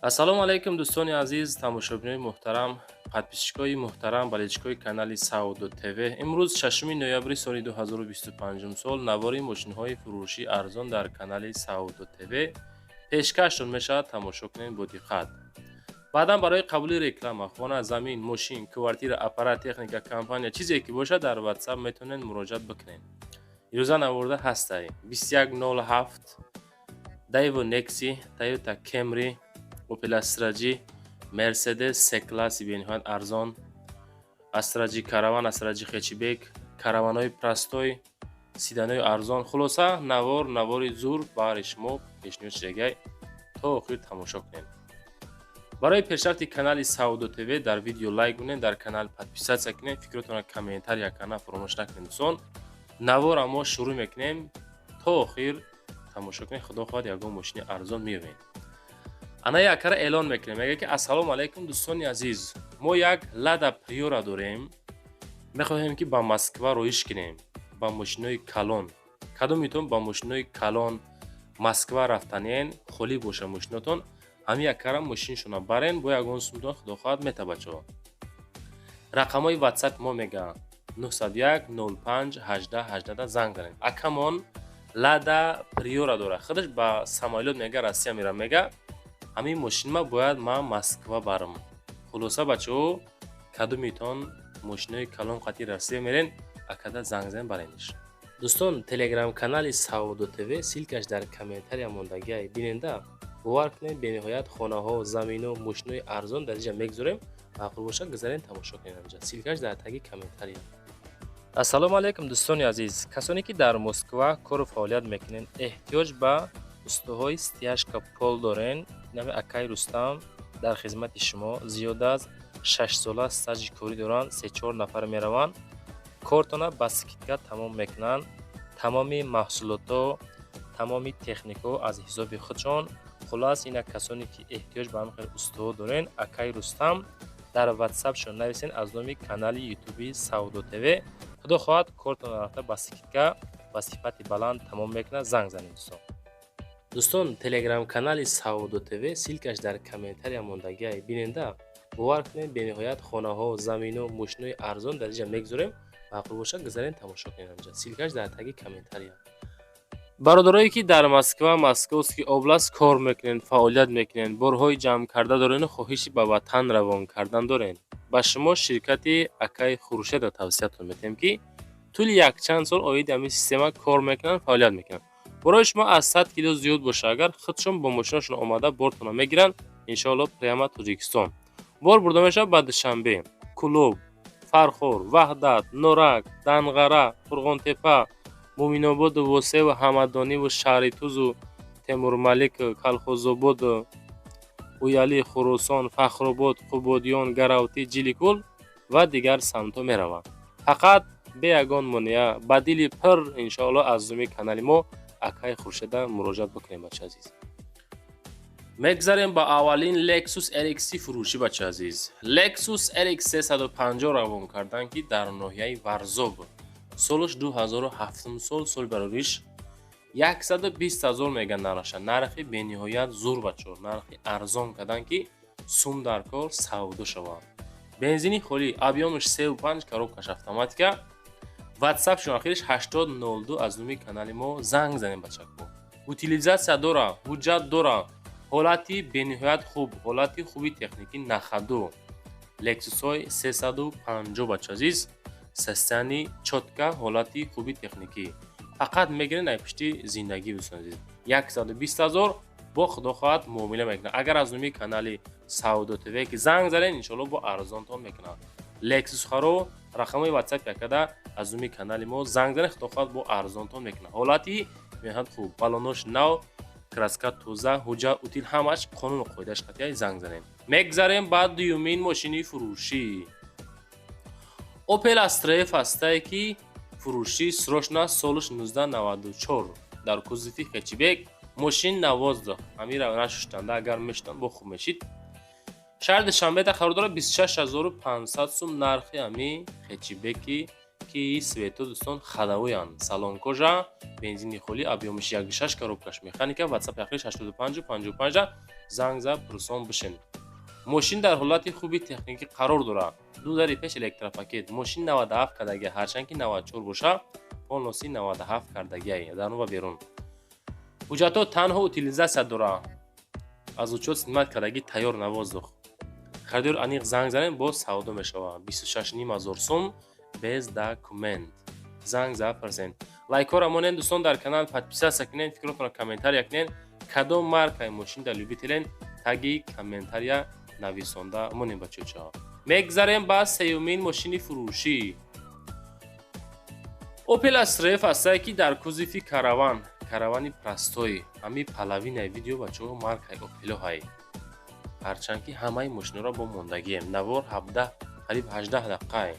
Ассалому алайкум, дӯстони азиз, тамошобинои муҳтарам, подписчикои муҳтарам, болельщикои канали Савдо ТВ. Имрӯз, 6 ноябри соли 2025 сол, навори мошинҳои фурӯшии арзон дар канали Савдо ТВ пешкаштон мешавад. Тамошо кунед бо диққат. Баъдан барои қабули реклама, хона, замин, мошин, квартира, аппарат, техника, компания, чизе ки бошад, дар WhatsApp метавонед муроҷиат бикунед. Ирӯза наворда ҳастай 2107 Daewoo Nexia, Toyota Camry, Opel Astra G, Mercedes C-класси бениҳоят арзон, Astra G караван, Astra G хэтчбек, караванҳои простой, седанои арзон. Хулоса, навор навори зур баҳри шумо пешниҳод шудагай, то охир тамошо кунед. Барои пешрафти канали Савдо ТВ дар видео лайк кунед, дар канал подписаться кунед, фикротонро комментария кардан фаромӯш накунед. Дӯстон, навора мо шурӯъ мекунем, то охир тамошо кунед. Худо хоҳад, ягон мошини арзон меёбед. Ана якара эълон мекунем, мега ки: «Ассалому алайкум, дӯстони азиз, мо як Лада Приора дорем, мехоҳем, ки ба Москва роиш кунем ба мошинои калон. Кадомитон ба мошинои калон Москва рафтанен, холӣ боша мошинотон, ҳамин якара мошиншона барен, бо ягон сумтон худо хоҳад мета. Бачаҳо, рақамҳои ватсап мо мегӯянд 901 05 18 18 занг занед. Акамон Лада Приора дорад, худаш ба самолёт мега Россия мерам, мега ҳамин мошинма бояд ман Москва барам. Хулоса, бачаҳо, кадомитон мошинои калон қати Россия мерен, акада занг занед, барениш. Дӯстон, телеграм-канали Савдо ТВ, ссылкаш дар комментария мондагиай, биненда. Бовар кунед, бениҳоят хонаҳо, замино, мошинои арзон дар инҷа мегузорем. Маъқул бошад, гузарен, тамошо кунед инҷа, ссылкаш дар таги комментария. Ассалому алайкум, дӯстони азиз, касоне ки дар Москва кору фаъолият мекунед, эҳтиёҷ ба устоҳои стяжка пол дорен, нами акай Рустам дар хизмати шумо. Зиёда аз 6 сола стажи корӣ доранд. Се-чор нафар мераванд, кортона ба скидка тамом мекунанд. Тамоми маҳсулотҳо, тамоми техникаҳо аз ҳисоби худшон. Хулас, инак касоне ки эҳтиёҷ ба ҳамин хел устоҳо дорен, акай Рустам дар ватсапшон нависен аз номи канали ютуби Савдо ТВ. Худо хоҳад, кортона рафта ба скидка, ба сифати баланд тамом мекунад. Занг занед, дӯстон. Дӯстон, телеграм-канали Савдо ТВ, ссылкаш дар комментария мондагиай, биненда. Бовар кунед, бениҳоят хонаҳо, замино, мошинои арзон дар инҷа мегузорем. Маъқул бошад, гузарен, тамошо кунед инҷа, ссылкаш дар таги комментария. Бародарое ки дар Москва, Московский область кор мекунед, фаъолият мекунед, борҳои ҷамъ карда дорену хоҳиши ба ватан равон кардан доред, ба шумо ширкати акаи Хуршедро тавсиятон метиҳем, ки тӯли якчанд сол оиди ҳамин система кор мекунанд, фаъолият мекунанд. Борои шумо аз 100 кило зиёд боша агар, худшон бо мошинашон омада бортонро мегиранд. Иншоалло, прямо Тоҷикистон бор бурда мешавад, ба Душанбе, Кӯлоб, Фархор, Ваҳдат, Норак, Данғара, Қурғонтепа, Муъминободу Восеву Ҳамадониву Шаҳритузу Темурмалик, Калхозободу Уяли, Хуросон, Фахробод, Қубодиён, Гаравтӣ, Ҷиликул ва дигар самтҳо мераванд. Фақат бе ягон монеа, ба дили пир, иншоалло, аз номи канали мо акаи Хуршеда муроҷиат бикунем, бача азиз. Мегзарем ба аввалин Lexus RX фурӯшӣ. Бача азиз, Lexus RX 350 равон карданд, ки дар ноҳияи Варзоб, солаш 2007 сол, соли барориш, 120 ҳазор меган нархаша. Нархи бениҳоят зур, бачо, нархи арзон карданд, ки сум дар кор савдо шавад. Бензини холӣ, объёмаш 3,5, коробкаш автоматика. Ватсапшон ахириш 8002, аз номи канали мо занг занем, бачако. Утилизация дора, ҳуҷҷат дора, ҳолати бениҳоят хуб, ҳолати хуби техникӣ, на ходу. Лексусҳои 350, бача азиз, состояние чётко, ҳолати хуби техникӣ. Фақат мегирен ай пишти зиндагӣ. Дӯстони азиз, 120 ҳазор бо худо хоҳад муомила мекунад. Агар аз номи канали Савдо ТВ ки занг занед, иншоалло, бо арзонтон мекунад. Лексус харо, рақамҳои ватсап якада, аз номи канали мо занг занед, худо хоҳад, бо арзонтон мекунад. Ҳолати меҳнат хуб, балонош нав, краска тоза, ҳуҷҷат, утил, ҳамаш қонуну қоидааш қатъия. Занг занем. Мегзарем ба дуюмин мошини фурӯшӣ. Opel Astra F ҳастае, ки фурӯшӣ срочно, солаш 1994, дар кузови хэтчбек, мошин навоздах, ҳамира нашуштанда, агар мешутанд, бо хуб мешид. Шаҳри Душанбеда қарор дорад, 26 500 сум нархи ҳами хэтчбеки. Ҳарчанд ки цвето, дӯстон, ходовойанд. Салон кожа, бензини холӣ, объёмиш 1,6, коробкаш механика. Ватсап яхлиш 85 55 занг за пурсон бишен. Мошин дар ҳолати хуби техникӣ қарор дорад. Ду дари пеш электропакет. Мошин 97 кардагия, ҳарчанд ки 94 боша, полностью 97 кардагия дарун ва берун. Ҳуҷҷатҳо танҳо утилизация дорад, аз учёт снимать кардагӣ, тайёр на воздух. Харидор аниқ занг занем, боз савдо мешавад. 26 ҳазор сум без документ. Занг за пурсен. Лайкҳоро монед, дӯстон, дар канал подписаться кунед, фикротонро комментария кунед. Кадом маркаи мошин дар любителен, таги комментария нависонда монем, бачачаҳо. Мегзарем ба сеюмин мошини фурӯшӣ. Опел Астра F ҳастае, ки дар кузови караван, каравани простой. Ҳами половинаи видео, бачаҳо, маркаи Опело ҳай. Ҳарчанд ки ҳамаи мошинҳоро бо мондагием. Навор 17, қариб 18 дақиқае.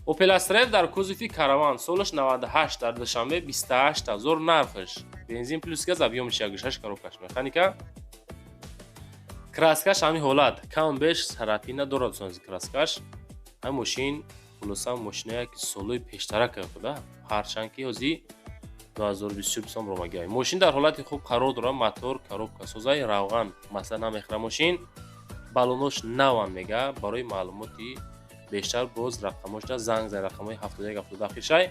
Опел Астра F дар кузови караван, солаш 98, дар Душанбе, 28 ҳазор нархш. Бензин плюс газ, объёмиш 1,6, коробкаш механика. Краскаш ҳамин ҳолат, кам беш царапина дорад краскаш. Ҳамин мошин, хулоса, мошиное ки солҳои пештара куда, ҳарчанд ки ҳозир 2024 сом ромагиай. Мошин дар ҳолати хуб қарор дорад, мотор, коробка созай, равған масъала намехӯра мошин, балонош наван мега. Барои маълумоти бештар боз рақамошда занг зан, рақамҳои 71 70 ахиршай.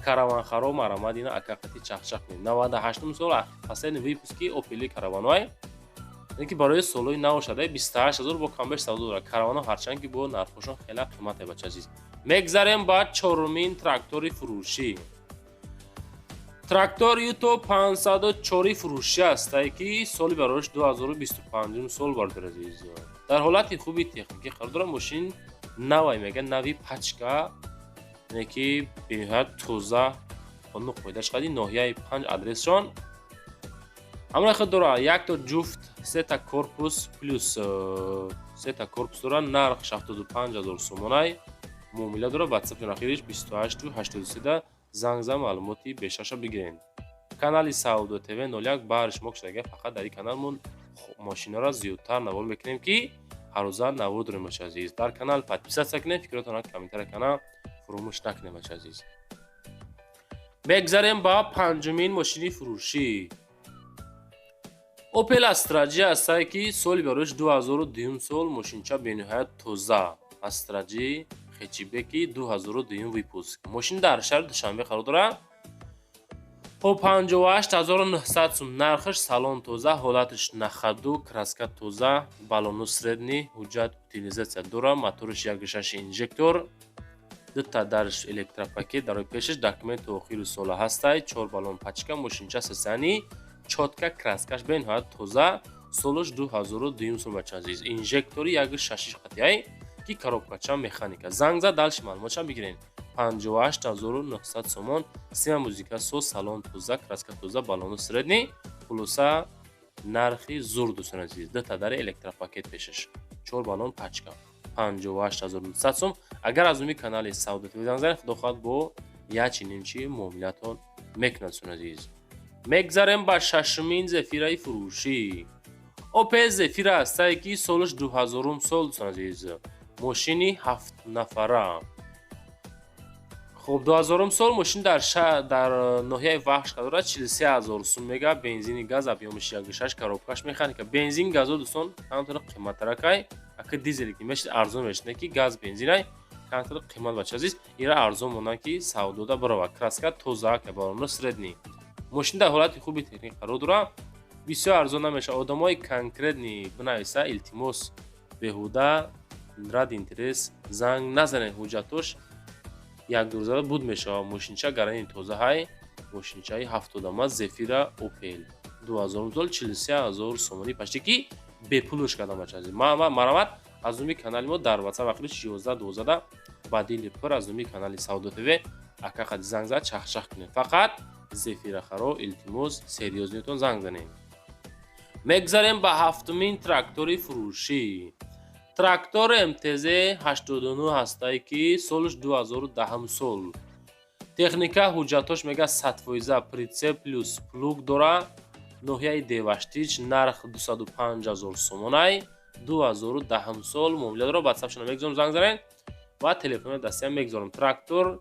Караванхаро марамадина акақати чахчах кунед. 98 сол, последний выпуски Опели караваной, ки барои солҳои нав шуда, 28 ҳазор бо камбеш савдо дорад. Каравано ҳарчанд ки бо нархҳошон хеле қимате, бача азиз. Мегзарем ба чорумин трактори фурӯшӣ. Трактор Юто 504 фурӯшӣ ҳастае, ки соли барош 2025 сол, бардор азиз. Дар ҳолати хуби техникӣ қарор дорад. Мошин навай мега, нави пачка, яъне ки бениҳоят тоза, қонуну қоидаш қади. Ноҳияи панҷ адресшон. Ҳамроҳи худ дорад якто ҷуфт, сета корпус, плюс сета корпус дорад. Нарх 75 ҳазор сомонай, муомила дорад. Ватсапи ахириш 28 83 занг зан, маълумоти бештарша бигиред. Канали Савдо ТВ 01 баҳри шумо кушодага. Фақат дар ин канал мо мошинаро зиёдтар навор мекунем, ки ҳаррӯза навор дорем, бача азиз. Дар канал подписаться кунед, фикротонро комментария кана фуромӯш накунед, бача азиз. Мегзарем ба панҷумин мошини фурӯшӣ. Опел Астра J ҳастае, ки соли бароиш 2002 сол. Мошинча бениҳоят тоза. Астра J хэтчбеки 2002 выпуск. Мошин дар шаҳри Душанбе қарор дорад. Хоб, 58 900 сум нархаш. Салон тоза, ҳолаташ на ходу, краска тоза, балону средний, ҳуҷҷат утилизация дорад, мотораш 1,6 инжектор, дута дарш электропакет дарои пешаш, документ то охири сола ҳастай, чор балон пачка. Мошинча состояние чётко, краскаш бениҳоят тоза. Солаш 2002 сол, бача азиз. Инжектори 1,6 қатъияй, ки коробкача механика. Занг зад, дальше маълумотшам бигиред. 58 900 сомон. Система музыка соз, салон тоза, краска тоза, балону средний. Хулоса, нархи зур, дӯстони азиз. Дута дари электропакет пешаш, чор балон пачка, 58 900 сом. Агар аз номи канали Савдо ТВ занг занед, худо хоҳад, бо ячи нимчи муомилатон мекунад, дӯстони азиз. Мегзарем ба шашумин Зефираи фурӯшӣ. Опел Зефира ҳастае, ки солаш 2000 сол, дӯстони азиз. Мошини ҳафтнафара. Хуб, 2000 сол, мошин дар ноҳияи Вахш қарор дорад. 43 ҳазор сум мега. Бензини газ, объёмиш 1,6, коробкаш механика. Бензин газо, дӯстон, камтар қиматтаракай. Ака дизеле ки мешид, арзон мешид, ки газ бензинай камтар қимат, бача азиз. Ира арзон монанд, ки савдода барова. Краска тоза, балоно средний. Мошин дар ҳолати хуби техникӣ қарор дорад. Бисёр арзон намешавад. Одамои конкретный бинависа, илтимос. Беҳуда ради интерес занг назанед. Ҳуҷҷатош як дурзада буд мешавад. Мошинча гарани тоза ҳай. Мошинчаи ҳафтодама Зефира Опел 2000 сол, 43 ҳазор сомонӣ, почти ки бепулш кардам, бача азиз. Марамат аз номи канали мо дар ватсап вақти 11 12 ба дили пур аз номи канали Савдо ТВ ака қади занг зад, чахчах кунед. Фақат зефирахаро, илтимос, серьёзныйтон занг занед. Мегзарем ба ҳафтумин трактори фурӯшӣ. Трактор МТЗ 89 ҳастае, ки солаш 2010 сол. Техника, ҳуҷҷатош мега 100%, прицеп плюс плуг дора. Ноҳияи Деваштич, нарх 205 ҳазор сомонай. 2010 сол, муомила дора. Ватсапшона мегузорам, занг занед ва телефони дастиам мегузорам. Трактор.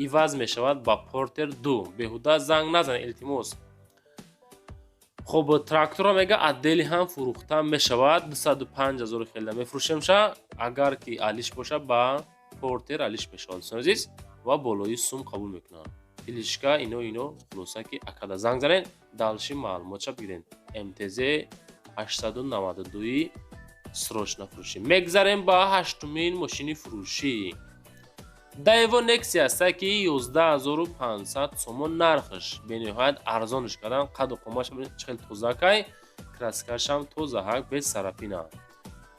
Иваз мешавад ба Портер 2. Беҳуда занг назанед, илтимос. Хоб, трактора мега отдельно ҳам фурӯхта мешавад, 205 ҳазору хелда мефурӯшемша. Агар ки алиш боша, ба Портер алиш мешавад, дӯстони азиз, ва болои сум қабул мекунанд. Тележка, ино. Хулоса ки акада занг занед, дальше маълумотша бигиред. МТЗ 892 срочно фурӯшӣ. Мегзарем ба ҳаштумин мошини фурӯшӣ. Даево Нексия аста, ки 11 500 сомон нархш, бениҳоят арзонш кардан. Қаду қомаш чӣ хел тозакай, краскашам тозаҳак, без царапина.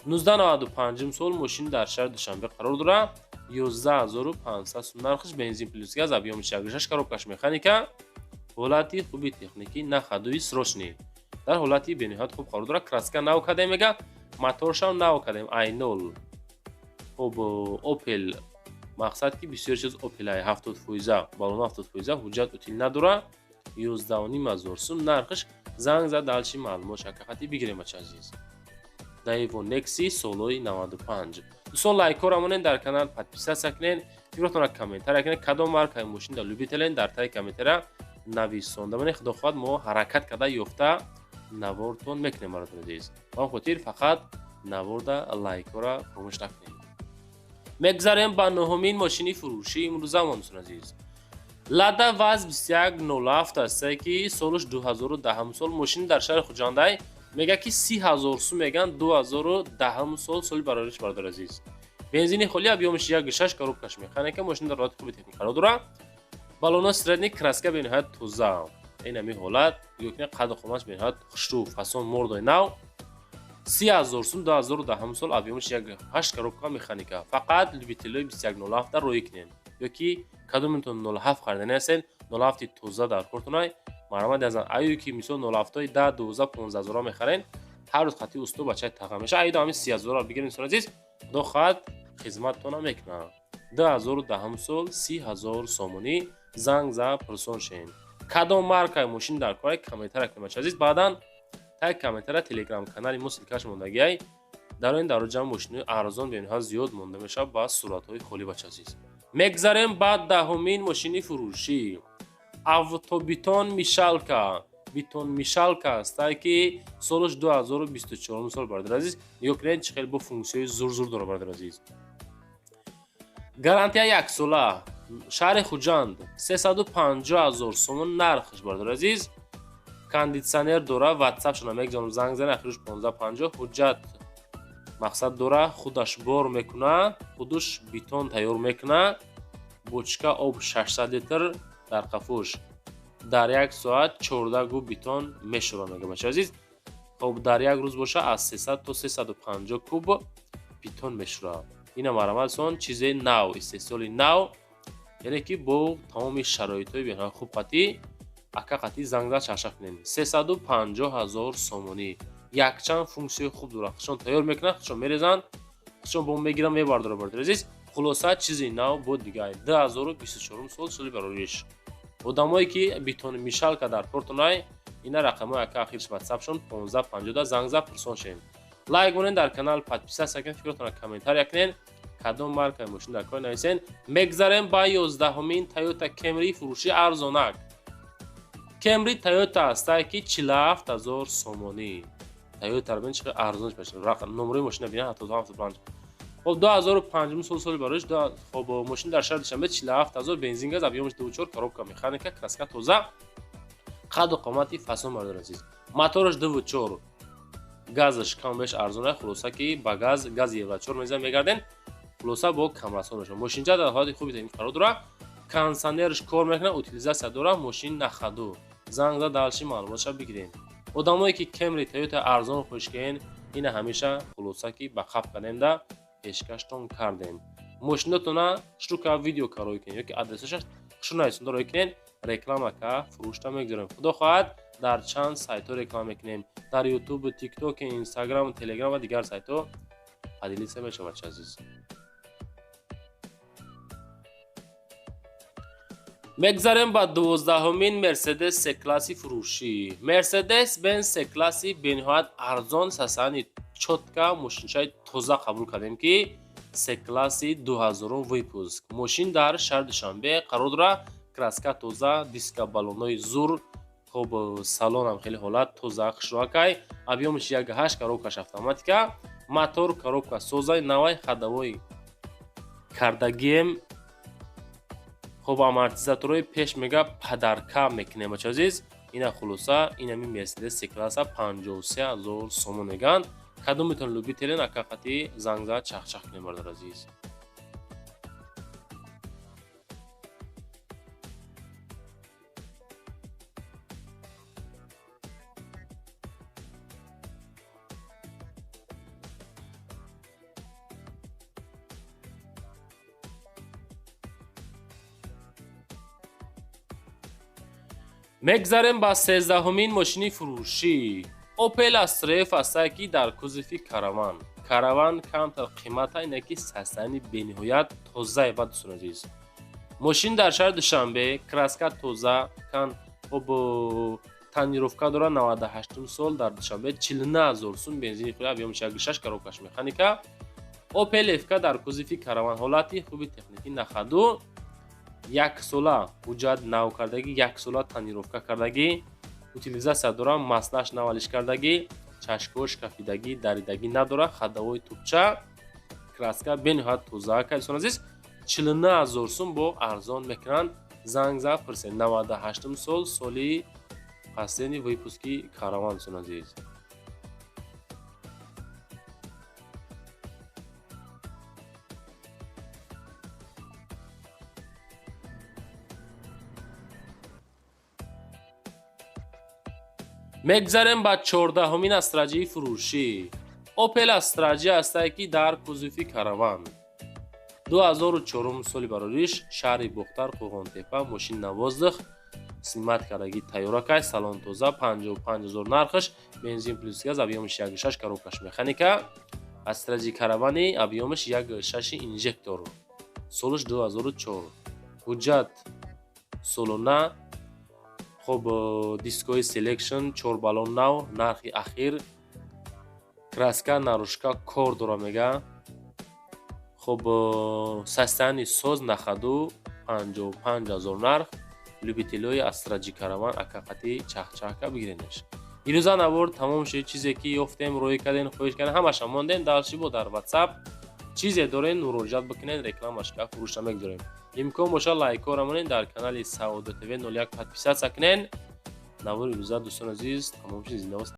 1995 сол, мошин дар шаҳри Душанбе қарор дорад. 11 500 сум нархш, бензин плюс газ, объёмиш 1,6, коробкаш механика, ҳолати хуби техникӣ, на ходу, срочный, дар ҳолати бениҳоят хуб қарор дорад. Краска нав кардем, мега, моторшам нав кардем, айнол. Хоб, Опел, мақсад ки бисёр чиз Опелай, 70 фоиза балон, 70 фоиза, ҳуҷҷат утил надора. 11 500 сум нархш. Занг зад, дальше маълумот шакахати бигирем, бача азиз. Даево Некси солҳои 95. Дӯстон, лайкҳоро монед, дар канал подписаться кунед, фикротонро комментария кунед. Кадом маркаи мошин дар любителен, дар таи комментария нависонда монед. Худо хоҳад, мо ҳаракат карда ёфта навортон мекунем, бародари азиз. Ба он хотир фақат наворда лайкҳоро фаромӯш накунед. Мегзарем ба нуҳумин мошини фурӯшии имрӯзамон, дӯстон азиз. Лада ВАЗ 2107 астае, ки солаш 2010 сол, мошин дар шаҳри Хуҷандай. Мега ки 30 000 сум меган, 2010 сол, соли барориш, бародар азиз. Бензини холи, объёмиш 1,6, коробкаш механика, мошин дар ҳолати хуби техника қарор дорад. Балона средний, краска бениҳоят тоза. Ин ҳами ҳолат нигоҳ, қаду қоматаш бениҳоят хушрӯ, фасон, мордои нав. 30 000 сум, 2010 сол, объёмиш 1,8, коробка механика. Фақат любителои 2107 роӣ кунед ё ки кадомитон 07 харидани ҳастед, 07 тоза дар кортонай, марҳамат язан. Аю ки мисол 07-ҳои 10, 12, 15 ҳазора мехарен, ҳар рӯз хати усто бачаи таға меша. Айдо ҳамин 30 ҳазора бигиред, инсон азиз, худо хоҳад, хизматтона мекунад. 2010 сол, 30 000 сомонӣ. Занг за, пурсон шен. Кадом маркаи мошин дар кора, комментария кунед, бача азиз. Баъдан таи комментария телеграм канали мо ссылкаш мондагиай. Дар ин дароҷа мошинои арзон бениҳоят зиёд монда мешавад ба суратҳои холӣ, бача азиз. Мегзарем ба даҳумин мошини фурӯшӣ. Автобетон мешалка, бетон мешалка астае, ки солаш 2024 сол. Бародар азиз, нигоҳ кунед, чӣ хел бо функсияҳои зурзур дорад, бародар азиз. Гарантия яксола, шаҳри Хуҷанд, 350 ҳазор сомон нархш, бародар азиз. Кондитсионер дора. Ватсапшона мегзорам, занг зани, ахирш 1550. Ҳуҷҷат мақсад дора, худаш бор мекуна, худуш бетон тайёр мекуна. Бочка об 600 литр дар қафуш, дар як соат 14 куб бетон мешӯра, мега, бача азиз. Хоб, дар як рӯз боша, аз 300 то 350 куб бетон мешӯра. Ина мараматсон, чизе нав, истеҳсоли нав, яъне ки бо тамоми шароитҳои бениҳоят хуб. Қатӣ ака қатӣ занг зад, чаршаф кунед. 350 ҳазор сомонӣ. Якчанд функсияи хуб дорад: худшон тайёр мекунанд, худшон мерезанд, худшон бо мегиранд, мебардорад, бародари азиз. Хулоса, чизи нав бо дигар. 2024 сол, соли барориш. Одамое ки бетон мешалка дар кортонай, ина рақамҳои ака, ахирш ватсапшон 1550, занг зад, пурсон шем. Лайк монед, дар канал подписаться кунед, фикротонро комментария кунед. Кадом маркаи мошин дар кор, нависен. Мегзарем ба 11-умин Тойота Кемри фурӯши арзонак. Кемри Тойота ҳастае, ки 47 000 сомонӣ. Тойотаро бин, чӣ арзон баша. Номерои мошина бина, 77. Хоб, 2005 сол, соли бароиш. Хоб, мошин дар шаҳри Душанбе, 47 000, бензин, газ, объёмаш 2,4, коробка механика, краска тоза, қаду қомати фасон, бародар азиз. Мотораш 2,4, газаш кам беш арзона. Хулоса ки ба газ, гази евро 4 мезан мегарден. Хулоса, бо камрасон мешавад. Мошинча дар ҳолати хуби техникӣ қарор дорад, кондитсионерш кор мекунад, утилизация дорад, мошин на ходу. Занг зад, дальше маълумотша бигирем. Одамое ки Кемри, Тойота арзон хоҳиш кунед, ина ҳамеша, хулоса ки ба қаб кардемда пешкаштон кардем. Мошинотона штука видео кароӣ кунед ёки адресаша хушу нависонда роӣ кунед, реклама ка фурӯшта мегузорем. Худо хоҳад, дар чанд сайтҳо реклама мекунем: дар Ютуб, Тикток, Инстаграм, Телеграм ва дигар сайтҳо поделиться мешавад, чи азиз. Мегзарем ба 12-умин Мерседес С-класси фурӯшӣ. Мерседес Бенз С-класси бениҳоят арзон, сасани чётко, мошинчаи тоза қабул кардем, ки С-класси 2000 выпуск. Мошин дар шаҳри Душанбе қарор дорад. Краска тоза, диска, баллонои зур. Хоб, салонам хеле ҳолат тоза, хушрӯакай. Объёмаш 1,8, коробкаш автоматика, мотор, коробка созай, навай, ходовой кардагием. Хоб, амортизаторҳои пеш мега подарка мекунем, бача азиз. Ина хулоса, инами Мерседес С-класса 53 000 сомон мегӯянд. Кадометон любителен, акақати занг зад, чахчах кунем, бардар азиз. Мегзарем ба 13-ҳумин мошини фурӯшӣ. Opel Astra F ҳастае, ки дар кузови Караван. Караван камтар қимата, ине ки состояние бениҳоят тозае ба, дӯстони азиз. Мошин дар шаҳри Душанбе, краска тоза, кан хоб, тонировка дорад, 98 сол, дар Душанбе 49 000 сум, бензини худ, объёмаш 1,6, коробкаш механика. Opel FK дар кузови Караван, ҳолати хуби техникӣ, на ходу, яксола ҳуҷҷат нав кардагӣ, яксола тонировка кардагӣ, утилизация дорад, маслаш навалиш кардагӣ, чашкош кафидагӣ, даридагӣ надорад, ходовой тубча, краска бениҳоят тоза. Дӯстони азиз, 49 000 сум бо арзон мекунанд. Занг зад, пурсед. 98 сол, соли последний выпуски Караван, дӯстони азиз. Мегзарем ба 14-ҳумин Астраҷии фурӯшӣ. Opel Astra J ҳастае, ки дар кузови Караван, 2004 соли барориш, шаҳри Бохтар, Қӯрғонтепа. Мошин на воздух снимать кардагӣ, тайёракай, салон тоза, 55 000 нархаш, бензин плюс газ, объёмаш 1,6, коробкаш механика. Астра J Каравани, объёмаш 1,6, инжектор, солаш 2004, ҳуҷҷат солона. Хоб, дискои селекшн, чор баллон нав, нархи ахир, краска наружка кор дора мега. Хоб, состояние соз, на ходу, 55 000 нарх. Любителои Астра J Караван, акақати чахчахка бигиренеш. Ирӯза навор тамом шуд. Чизе ки ёфтем, рӯй кардем, хоҳиш кардем, ҳамаша мондем. Дальше бо дар Ватсап чизе дорен, муроҷиат бикунед, рекламашка фурӯшта мегузорем. Имкон боша, лайкҳоро монед, дар канали Саодат ТВ 01 подписаться кунед. Навори ирӯза, дӯстони азиз, тамом шуд. Зинда.